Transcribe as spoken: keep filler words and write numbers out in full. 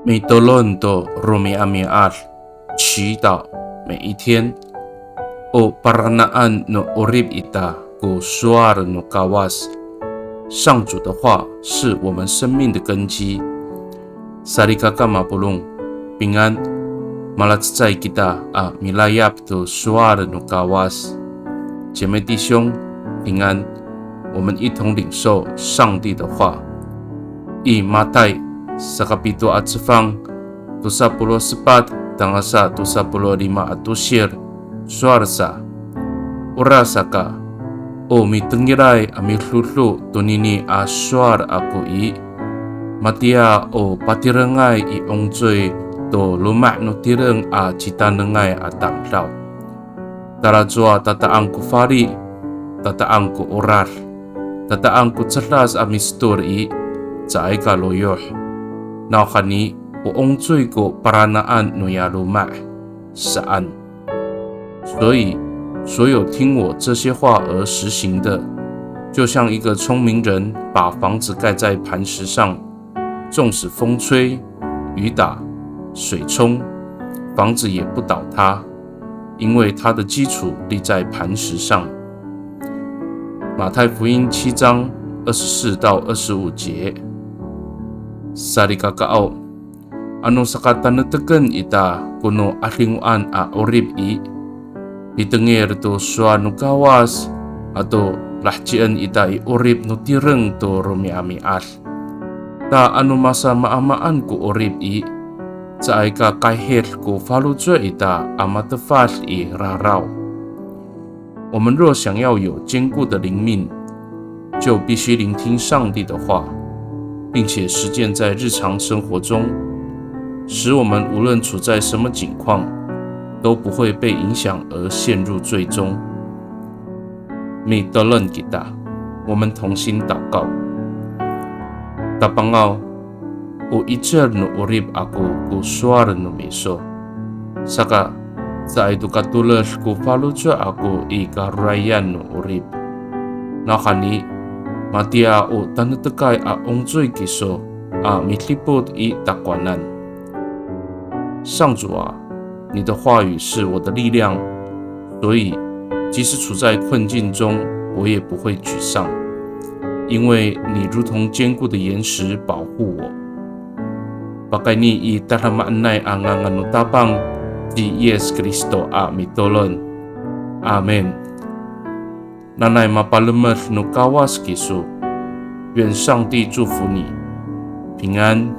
Mitolon to romi'ami'ad, 祈祷每一天。O parana'an no 'orip ita ko sowal no Kawas. 上主的话是我们生命的根基。Salikaka mapolong, 平安。Malacecay kita a milayap to sowal no Kawas. 姐妹弟兄，平安。我们一同领受上帝的话。I Matay, sakapito a cefang, tosa polo' sepat tangasa tosa polo' lima a tosir, sowal sa. Orasaka, o mitengilay a midodo tonini a sowal ako i, matiya o patirengay i ongcoy to loma' no tireng a citanengay a tamdaw. Talacowa tata'ang ko fali, tata'ang ko orad, tata'ang ko cedas a mistor i, caay ka loyoh. Nawhani, o ongcoy ko parana'an noya loma', saan. 所以，所有听我这些话而实行的，就像一个聪明人把房子盖在磐石上，纵使风吹、雨打、水冲，房子也不倒塌，因为它的基础立在磐石上。马太福音七章二十四到二十五节。Salikakaaw, ano sakataneteken ita kono 'adingoan a 'orip i, pitengil to sowal no Kawas, ato lahecien ita i 'orip no tireng to romi'ami'ad. Ta ano masamaamaan ko 'orip i, caay ka kayhid ko faloco' ita a matefad i raraw. 我们若想要有坚固的灵命，就必须聆听上帝的话，并且实践在日常生活中，使我们无论处在什么境况，都不会被影响而陷入罪中。Mitolon kita, 我们同心祷告。Tapangaw, o 'icel no 'orip ako ko sowal no miso. Saka, caay to ka toled ko faloco' ako i karorayan no 'orip. Nawhani, matiya o tanetekay a ongcoy kiso a midipot i takowanan. 上主啊，你的话语是我的力量，所以即使处在困境中，我也不会沮丧，因为你如同坚固的岩石保护我。Pakayni i tadamaanay a ngangan no Tapang ci Yis Kristo a mitolon. Amin. Nanay mapalemed no Kawas kiso. 愿上帝祝福你，平安。